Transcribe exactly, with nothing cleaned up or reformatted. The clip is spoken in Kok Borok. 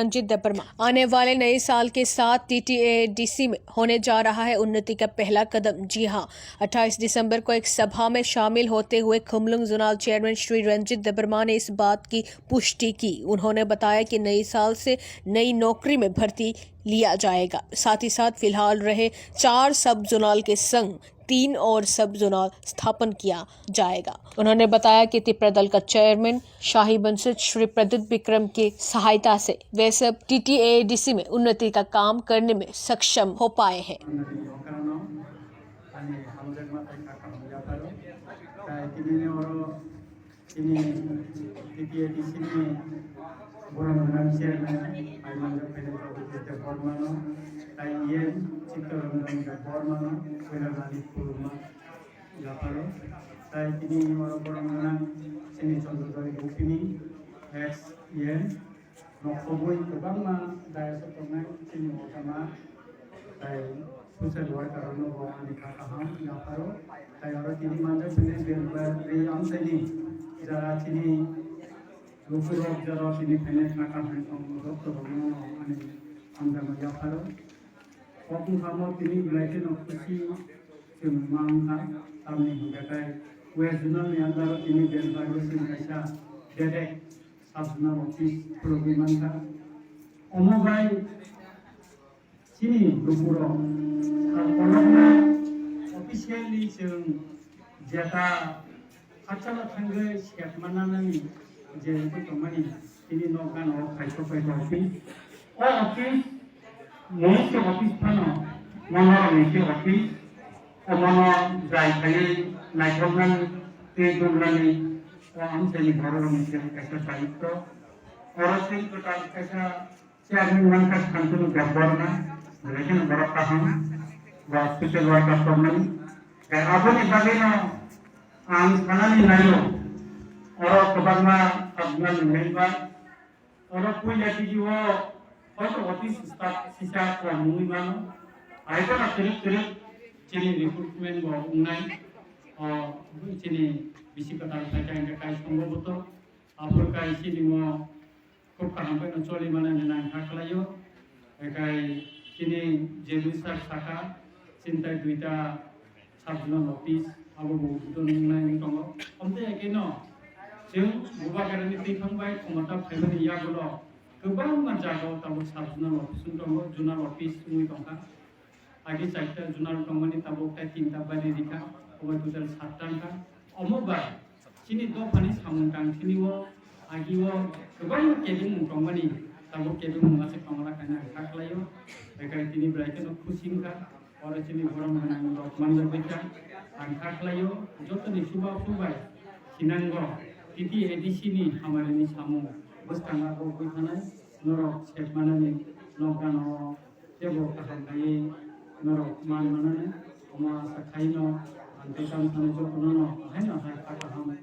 रंजीत देबबर्मा। आने वाले नए साल के साथ टीटीएडीसी में होने जा रहा है उन्नति का पहला कदम। जी हां, अट्ठाईस दिसंबर को एक सभा में शामिल होते हुए खुमलुंग जोनल चेयरमैन श्री रंजीत देबबर्मा ने इस बात की पुष्टि की। उन्होंने बताया कि नए साल से नई नौकरी में भर्ती लिया जाएगा। साथ ही साथ फिलहाल रहे चार सब जोनल के संग तीन और सब जोनल स्थापन किया जाएगा। उन्होंने बताया कि तिपरा दल का चेयरमैन शाही वंशज श्री प्रद्युत विक्रम की सहायता से वे सब टीटीएडीसी में उन्नति का काम करने में सक्षम हो पाए हैं। Chini T T A D C ni borok gwnang chairman, Haimanjak Phailai Prabhupada Bormano, tai E M Chittaranjan Bormano, Koilamani Khuluma Yapharo, tai tini oro borok gwnang chini Chandrodaya Bupini, ex E M, Nokhobwi kwbangma dayas o tongnai chini koktwma tai social worker rokno bo ani kha kaham yapharo. Tai oro tini manjak sini Belbari amchaini jara chini lukurok jara tini phainai kha kaham tong joto rokno ani hamjakma yapharo. Kokno samo tini belai kheno khusi chwng ma wngkha, tamni hwnkhe tai West Zonal ni under o tini Belbari o chwng kaisa direct Sub Zonal Office khulugwi mankha. Omo bai chini lukurok sal kolokma officially chwng jeta khakchangma thangwi sep mananani je wngwi tongmani tini nokgano khaisok bai tongphi. O office ni se office phano, monorok ni se office, omono jai khaiwi naithoknani tei dumnani o amchaini bororokni se kaisa dayitto. Oro tei kwtal kaisa chairman mankha Shantanu Debbarma, belai kheno borok kaham ba social worker tongmani. Tei aboni bagwino ang sanani naio, oro kwbangma sabjani member, oro puila T D O hoito office staff sisa kom wngwi mano. Hai kheno kwrwk kwrwk chini recruitment bo wngnai. O chini bisi kwtal khaikha hwnkhe kai songo buto. Aphuru kai chini mo khub kaham khe no choli mano hinwi ang kha khlaio. Ekai chini je dui sir sakha, chini tai duita sub zonal office, abo bo udon wngnai wng tongo. Omtwi hai khe no chwng Bubagrani twiphang bai khomota phaimani yagulo kwbangma jaga o tabuk sub zonal office wng tongo, zonal office wngwi tongkha. Agi chaita zonal tongmani tabuk tai tinta bari rikha, obo total satta wngkha. Omo bai chini dophani samung tang sini o agi o kwbangma kebengmung tongmani tabuk kebengmung aswk tongla kaina ang kha khlaio. Ekai tini belai kheno khusi wngkha. Oro chini borok mwnang rok manjak baikha. Ang kha khlaio jotoni chubachu bai sinango T T A D C ni hamarini samung bwskang abo bui thanai norok sep manani nokgano. Teibo kaham kaiwi norok man manani, omo asa khaino ang tei tamo sanai jotono no haino hai kha kaham